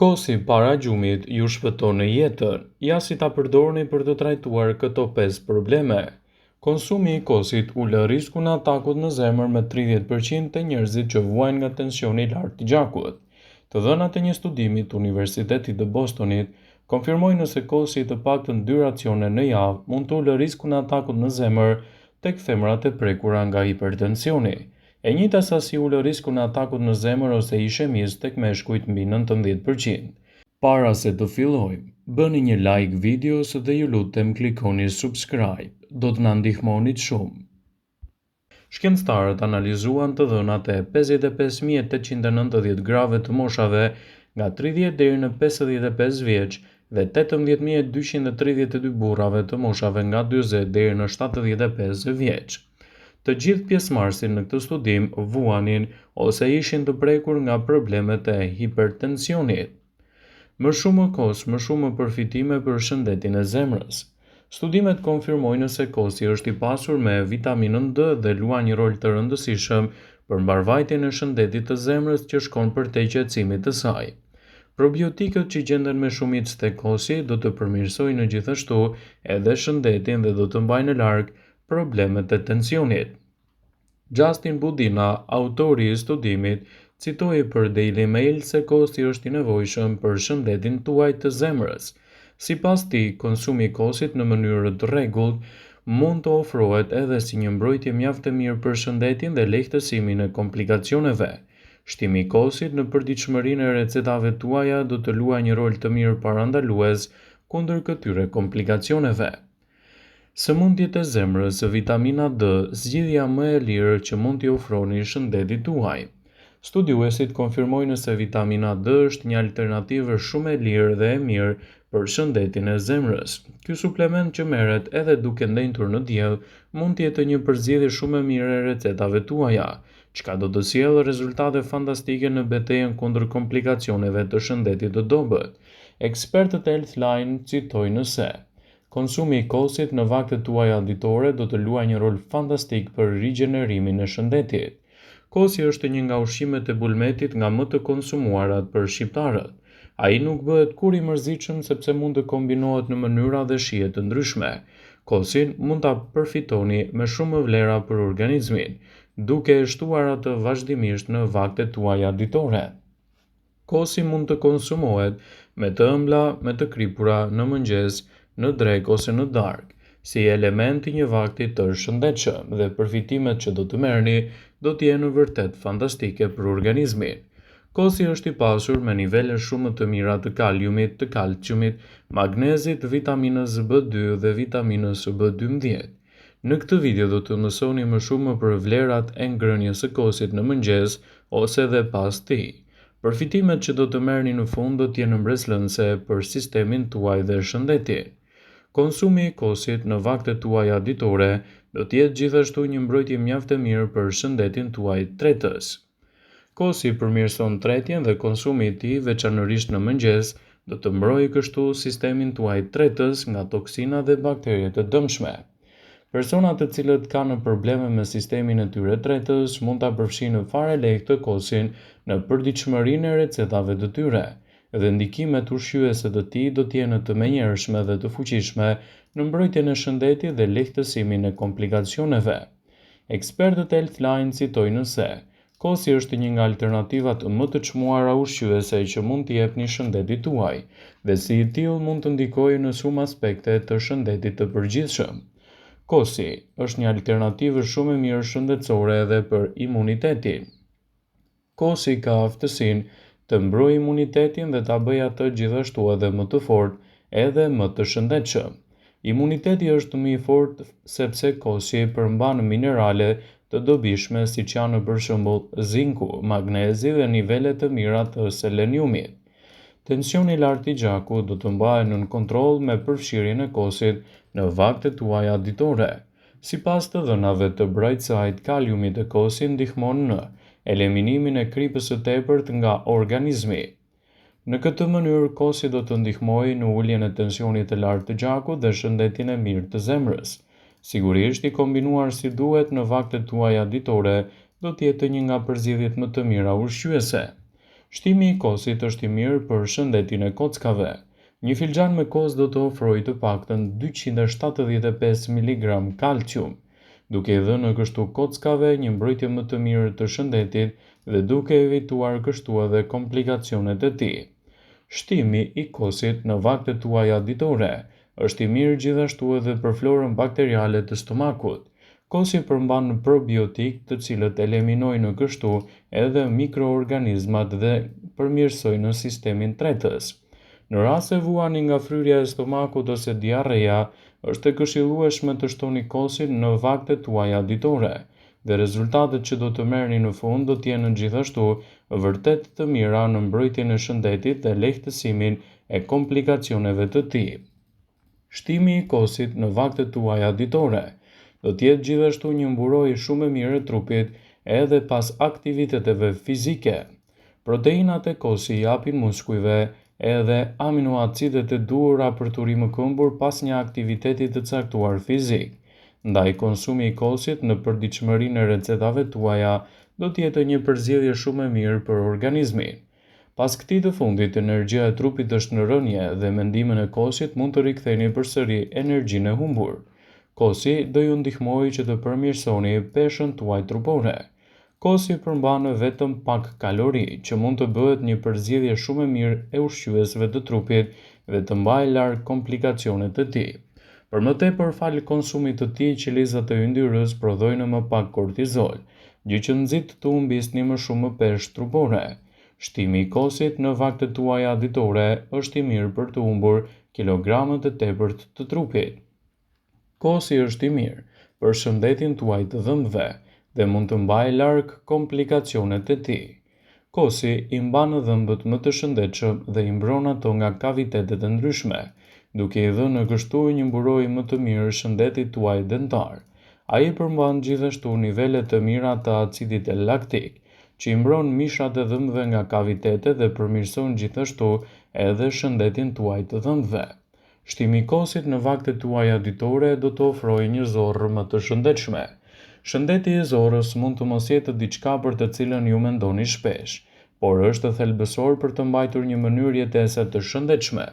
Kosi para gjumit ju shpëton jetën, ja si ta përdorni për të trajtuar këto 5 probleme. Konsumi i kosit ul riskun e atakut në zemër me 30% te njerëzit që vuajnë nga tensioni i lartë i gjakut. Të dhënat e një studimi të Universitetit të Bostonit konfirmojnë se kosi të paktën dy racione në javë mund të ulë riskun e atakut në zemër tek femrat e prekura nga hipertensioni. E njëjta sasi ul riskun e atakut në zemër ose ishemisë tek meshkujt mbi 19%. Para se të fillojmë, bëni një like videos dhe ju lutem klikoni subscribe, do të na ndihmonit shumë. Shkencëtarët analizuan të dhënat e 55.890 grave të moshave nga 30 deri në 55 vjeç dhe 18.232 burrave të moshave nga 40 deri në 75 vjeç. Të gjithë pjesëmarrësit në këtë studim vuanin ose ishin të prekur nga problemet e hipertensionit. Më shumë kos, më shumë përfitime për shëndetin e zemrës. Studimet konfirmojnë se kosi është i pasur me vitaminën D dhe luan një rol të rëndësishëm për mbarëvajtjen e shëndetit të zemrës që shkon përtej qetësimit të saj. Probiotikët që gjenden me shumicë te kosi do të përmirësojnë gjithashtu edhe shëndetin dhe do të mbajnë larg problemet e tensionit. Justin Budina, autori i studimit, citoi për Daily Mail se kosi është i nevojshëm për shëndetin tuaj të zemrës. Sipas tij, konsumi i kosit në mënyrë të rregullt mund të ofrohet edhe si një mbrojtje mjaft e mirë për shëndetin dhe lehtësimin e komplikacioneve. Shtimi i kosit në përditshmërinë e recetave tuaja do të luajë një rol të mirë parandalues kundër këtyre komplikacioneve. Sëmundjet e zemrës, vitamina D, zgjidhja më e lirë që mund t'i ofroni shëndetit tuaj. Studiuesit konfirmojnë se vitamina D është një alternativë shumë e lirë dhe e mirë për shëndetin e zemrës. Ky suplement që merret edhe duke ndenjtur në diell mund të jetë një përzgjedhje shumë e mirë e recetave tuaja, çka do të sjellë rezultate fantastike në betejën kundër komplikacioneve të shëndetit të dobët. Ekspertët e Healthline citojnë se Konsumi i kosit në vaktet tuaja ditore do të luajë një rol fantastik për rigjenerimin e shëndetit. Kosi është një nga ushqimet e bulmetit nga më të konsumuarat për shqiptarët. Ai nuk bëhet kurrë i mërzitshëm sepse mund të kombinohet në mënyra dhe shije të ndryshme. Kosin mund ta përfitoni me shumë vlera për organizmin, duke e shtuar atë vazhdimisht në vaktet tuaja ditore. Kosi mund të konsumohet me të ëmbla, me të kripura, në mëngjes, në drekë ose në darkë, si element i një vakti të shëndetshëm dhe përfitimet që do të merrni do të jenë vërtet fantastike për organizmin. Kosi është i pasur me nivele shumë të mira të kaliumit, të kalciumit, magnezit, vitaminës B2 dhe vitaminës B12. Në këtë video do të mësoni më shumë për vlerat e ngrënies së kosit në mëngjes ose dhe pas tij. Përfitimet që do të merrni në fund do të jenë mbresëlënëse për sistemin tuaj dhe shëndetin. Konsumi i kosit në vaktet tuaja ditore do të jetë gjithashtu një mbrojtje mjaft e mirë për shëndetin tuaj tretës. Kosi përmirëson tretjen dhe konsumi i tij, veçanërisht në mëngjes, do të mbrojë kështu sistemin tuaj tretës nga toksina dhe bakteriet e dëmshme. Personat të cilët kanë probleme me sistemin e tyre tretës mund ta përfshijnë fare lehtë kosin në përditshmërinë e recetave të tyre dhe ndikimet ushqyese të tij do të jenë të menjëhershme dhe të fuqishme në mbrojtjen e shëndetit dhe lehtësimin e komplikacioneve. Ekspertët e Healthline citojnë se, kosi është një nga alternativat më të çmuara ushqyese që mund t'i jepni shëndetit tuaj dhe si i tillë mund të ndikojë në shumë aspekte të shëndetit të përgjithshëm. Kosi është një alternativë shumë e mirë shëndetësore edhe për imunitetin. Kosi ka aftësinë të mbrojë imunitetin dhe ta bëjë atë gjithashtu edhe më të fortë, edhe më të shëndetshëm. Imuniteti është më i fortë sepse kosi përmban minerale të dobishme siç janë për shembull zinku, magnezi dhe nivele të mira të seleniumit. Tensioni i lartë i gjakut do të mbahet nën kontroll me përfshirjen e kosit në vaktet tuaja ditore. Sipas të dhënave të Brightside, kaliumi te kosi ndihmon në eliminimin e kripës së tepërt nga organizmi. Në këtë mënyrë, kosi do të ndihmojë në uljen e tensionit të lartë të gjakut dhe shëndetin e mirë të zemrës. Sigurisht, i kombinuar si duhet në vaktet tuaja ditore, do të jetë një nga përzgjedhjet më të mira ushqyese. Shtimi i kosit është i mirë për shëndetin e kockave. Një filxhan me kos do të ofrojë të paktën 275 miligram kalcium, duke i dhënë kështu kockave një mbrojtje më të mirë të shëndetit dhe duke evituar kështu edhe komplikacionet e tij. Shtimi i kosit në vaktet tuaja ditore është i mirë gjithashtu edhe për florën bakteriale të stomakut. Kosi përmban probiotikë të cilët eliminojnë kështu edhe mikroorganizmat dhe përmirësojnë sistemin tretës. Në rast se vuani nga fryrja e stomakut ose diarreja, është e këshillueshme të shtoni kosin në vaktet tuaja ditore dhe rezultatet që do të merrni në fund do të jenë gjithashtu vërtet të mira në mbrojtjen e shëndetit dhe lehtësimin e komplikacioneve të tij. Shtimi i kosit në vaktet tuaja ditore do të jetë gjithashtu një mburojë shumë e mirë e trupit edhe pas aktiviteteve fizike. Proteinat e kosi i japin muskujve edhe aminoacidet e duhura për t'u rimëkëmbur pas një aktiviteti të caktuar fizik. Ndaj konsumi i kosit në përditshmërinë e recetave tuaja do të jetë një përzgjedhje shumë e mirë për organizmin. Pas këtij të fundit, energjia e trupit është në rënie dhe me ndihmën e kosit mund të riktheni përsëri energjinë e humbur. Kosi do ju ndihmojë që të përmirësoni peshën tuaj trupore. Kosi përmban vetëm pak kalori, që mund të bëhet një përzgjedhje shumë e mirë e ushqyesve të trupit dhe të mbajë larg komplikacionet e tij. Për më tepër, falë konsumit të tij, qelizat e yndyrës prodhojnë më pak kortizol, gjë që nxit të humbisni më shumë peshë trupore. Shtimi i kosit në vaktet tuaja ditore është i mirë për të humbur kilogramët e tepërt të trupit. Kosi është i mirë për shëndetin tuaj të dhëmbëve dhe mund të mbajë larg komplikacionet e tij. Kosi i mban dhëmbët më të shëndetshëm dhe i mbron ato nga kavitetet e ndryshme, duke i dhënë kështu një mburojë më të mirë shëndetit tuaj dentar. Ai përmban gjithashtu nivele të mira të acidit laktik, që i mbron mishrat e dhëmbëve nga kavitetet dhe përmirëson gjithashtu edhe shëndetin tuaj të dhëmbëve. Shtimi i kosit në vaktet tuaja ditore do të ofrojë një zorrë më të shëndetshme. Shëndeti i zorrës mund të mos jetë diçka për të cilën ju mendoni shpesh, por është thelbësor për të mbajtur një mënyrë jetese të shëndetshme.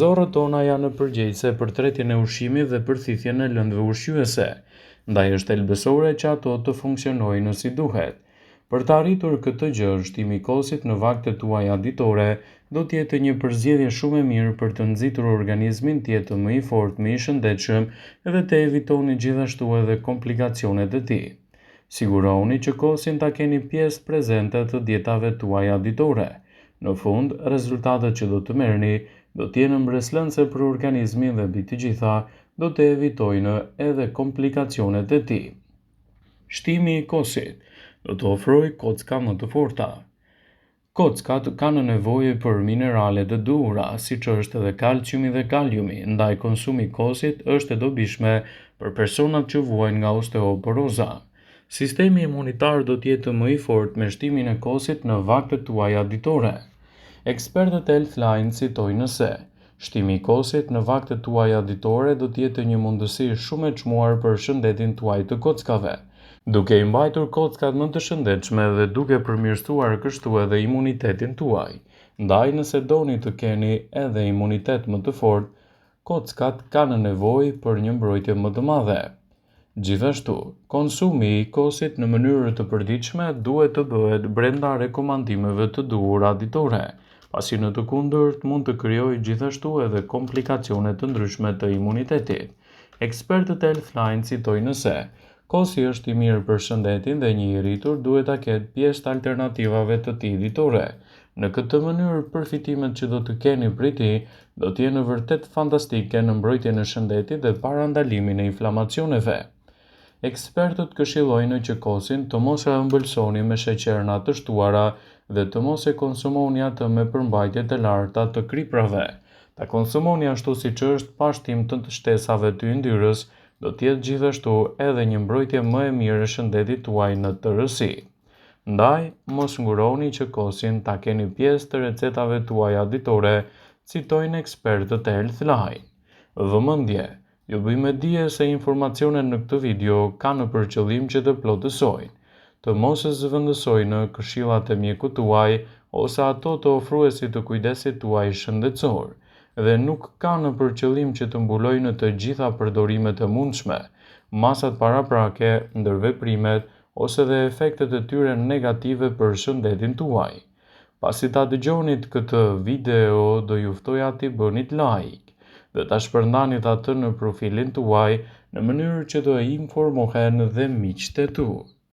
Zorrët tona janë përgjegjëse për tretjen e ushqimit dhe për thithjen e lëndëve ushqyese, ndaj është thelbësore që ato të funksionojnë si duhet. Për të arritur këtë gjë, shtimi i kosit në vaktet tuaja ditore do të jetë një përzgjedhje shumë e mirë për të nxitur organizmin të jetë më i fortë, më i shëndetshëm dhe të evitoni gjithashtu edhe komplikacionet e tij. Sigurohuni që kosin ta keni pjesë prezente të dietave tuaja ditore. Në fund, rezultatet që do të merrni do të jenë mbresëlënëse për organizmin dhe mbi të gjitha do të evitojnë edhe komplikacionet e tij. Shtimi i kosit do të ofrojë kocka më të forta. Kockat kanë nevojë për mineralet e duhura, siç është edhe kalciumi dhe kaliumi, ndaj konsumi i kosit është e dobishme për personat që vuajnë nga osteoporoza. Sistemi imunitar do të jetë më i fortë me shtimin e kosit në vaktet tuaja ditore. Ekspertët e Healthline citojnë se Shtimi i kosit në vaktet tuaja ditore do të jetë një mundësi shumë e çmuar për shëndetin tuaj të kockave, duke i mbajtur kockat më të shëndetshme dhe duke përmirësuar kështu edhe imunitetin tuaj. Ndaj nëse doni të keni edhe imunitet më të fortë, kockat kanë nevojë për një mbrojtje më të madhe. Gjithashtu, konsumi i kosit në mënyrë të përditshme duhet të bëhet brenda rekomandimeve të duhura ditore, pasi në të kundërt mund të krijojë gjithashtu edhe komplikacione të ndryshme të imunitetit. Ekspertët e Healthline citojnë se, kosi është i mirë për shëndetin dhe një i rritur duhet ta ketë pjesë të alternativave të tij ditore. Në këtë mënyrë, përfitimet që do të keni prej tij do të jenë vërtet fantastike në mbrojtjen e shëndetit dhe parandalimin e inflamacioneve. Ekspertët këshillojnë që kosin të mos e ëmbëlsoni me sheqerna të shtuara dhe të mos e konsumoni atë me përmbajtje të larta të kriprave. Ta konsumoni ashtu siç është pa shtim të shtesave të yndyrës, do të jetë gjithashtu edhe një mbrojtje më e mirë e shëndetit tuaj në tërësi. Ndaj, mos nguroni që kosin ta keni pjesë të recetave tuaja ditore, citojnë ekspertët e Healthline. Vëmendje! Ju bëj me dije se informacionet në këtë video kanë për qëllim që të plotësojnë, të mos zëvendësojnë këshillat e mjekut tuaj ose ato të ofruesit të kujdesit tuaj shëndetësor dhe nuk kanë për qëllim që të mbulojnë të gjitha përdorimet e mundshme, masat paraprake, ndërveprimet ose dhe efektet e tyre negative për shëndetin tuaj. Pasi ta dëgjonit këtë video, do ju ftoja t'i bënit like dhe ta shpërndanit atë në profilin tuaj në mënyrë që të informohen dhe miqtë e tu.